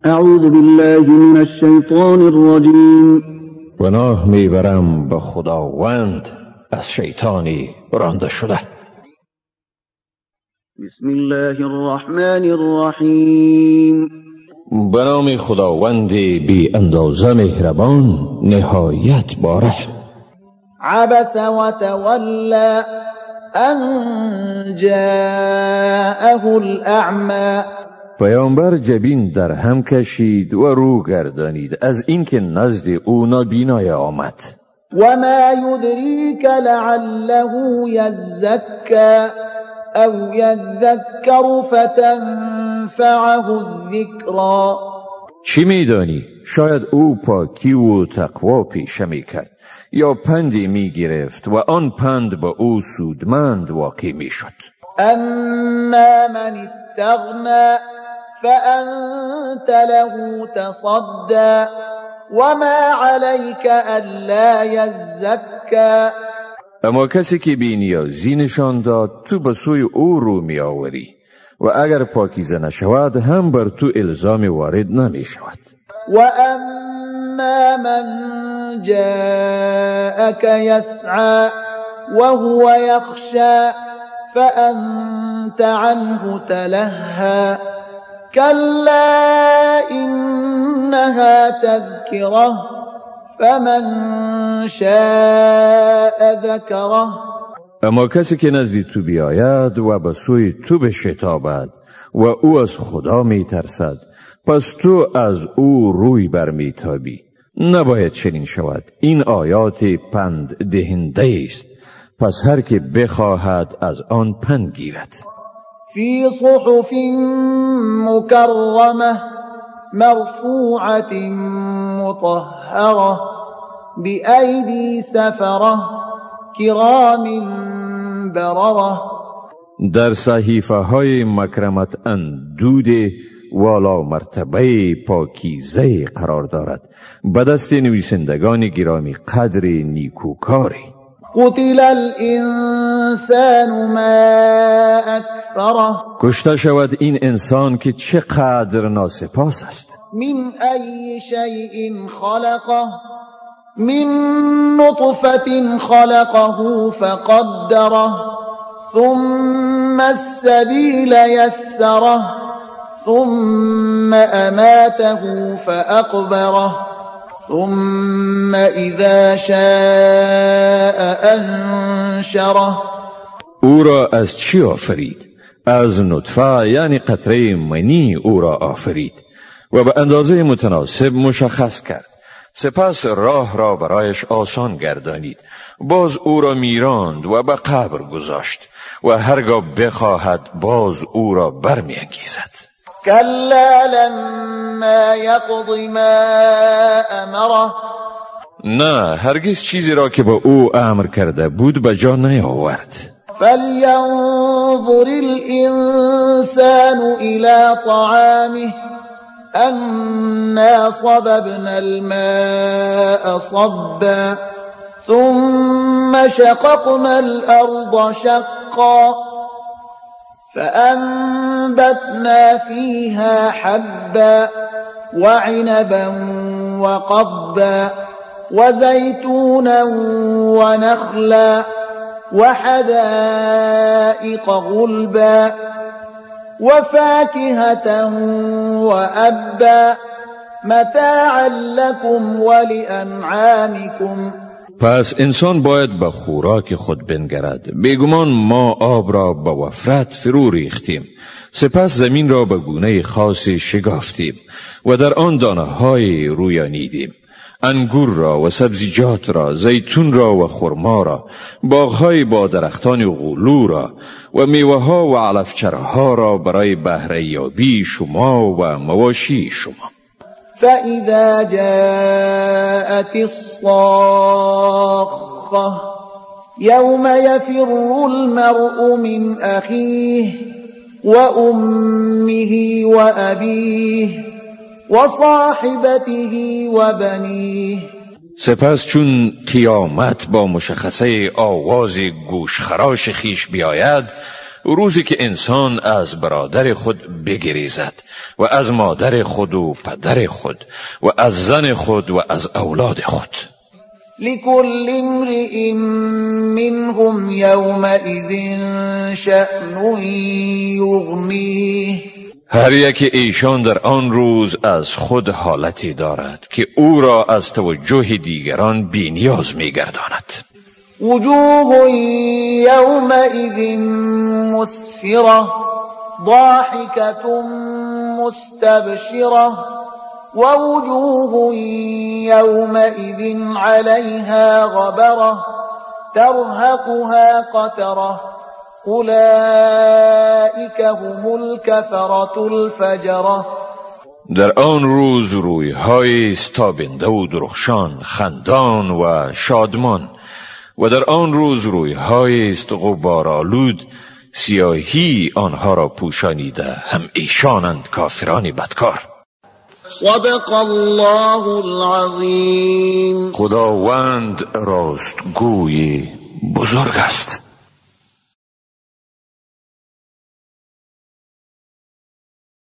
اعوذ بالله من الشیطان الرجیم. پناه میبرم به خداوند از شیطانی رانده شده. بسم الله الرحمن الرحیم. به نام خداوند بی اندازه مهربان نهایت بارحم. عبس وتولى ان جاءه الاعمى. پیامبر جبین در هم کشید و رو گردانید از اینکه نزد او نابینای آمد. وما یدریک لعله یزکی او یذکر فتنفعه الذکری. چی میدانی؟ شاید او پاکی و تقوا پیشه میکرد یا پندی میگرفت و آن پند به او سودمند واقع میشد. اما من استغنى فأنت له تصدى وما عليك ألا يزكى. اما کسی که بی‌نیازی نشان داد تو به سوی او رو میآوری و اگر پاکیزه نشود هم بر تو الزام وارد نمی شود. و اما من جاءك يسعى وهو يخشى فأنت عنه تلهى كلا إنها تذكرة فمن شاء ذكره. اما کسی که نزد تو بیاید و به سوی تو بشتابد و او از خدا میترسد، پس تو از او روی برمیتابی. نباید چنین شود. این آیات پند دهنده است، پس هر که بخواهد از آن پند گیرد. فی صحف مکرمه مرفوعة مطهرة بأیدی سفرة کرام بررة. در صحیفه های مکرمت اندود والا مرتبه پاکیزه قرار دارد، به دست نویسندگان گرامی قدر نیکوکاری. قتل الانسان ما اکفره. کشته شود این انسان که چقدر ناسپاس است. من ای شیء خلقه من نطفة خلقه فقدره ثم السبیل یسره ثم اماته فاقبره ثم اذا شاء انشره. او را از چی آفرید؟ از نطفه، یعنی قطره منی او را آفرید و به اندازه متناسب مشخص کرد. سپس راه را برایش آسان گردانید، باز او را میراند و به قبر گذاشت و هرگاه بخواهد باز او را برمیانگیزد. کلا لما یقض ما امره. نه، هرگز چیزی را که به او امر کرده بود به جا نیاورد. فلینظر الانسان الی طعامه انا صببنا الماء صبا ثم شققنا الارض شقا فأنبتنا فيها حبا وعنبا وقضبا وزيتونا ونخلا وحدائق غلبا وفاكهة وأبا متاعا لكم ولأنعامكم. پس انسان باید به خوراک خود بنگرد. بیگمان ما آب را به وفرت فرو ریختیم، سپس زمین را به گونه خاصی شگافتیم و در آن دانه های رویانیدیم، انگور را و سبزیجات را، زیتون را و خرما را، باغهای با درختان غلو را و میوه ها و علفچرها را برای بهره یابی شما و مواشی شما. فإذا جاءت الصاخة يوم يفر المرء من أخيه وأمه وأبيه وصاحبته وبنيه. سپس چون قیامت با مشخصه آواز گوشخراش خیش بیاید، روزی که انسان از برادر خود بگریزد و از مادر خود و پدر خود و از زن خود و از اولاد خود. لكل امرئ منهم يومئذ شأن يغنيه. هر یک ایشان در آن روز از خود حالتی دارد که او را از توجه دیگران بی‌نیاز می‌گرداند. وجوه يومئذ مسفرة ضاحكة مستبشرة ووجوه يومئذ عليها غبرة ترهقها قترة أولئك هم الكفرة الفجرة. در آن روز رویهای تابنده و درخشان، خندان و شادمان، و در آن روز رویهای است غبارآلود، سیاهی آنها را پوشانیده، هم ایشانند کافران بدکار. صدق الله العظیم. خداوند راستگوی بزرگ است.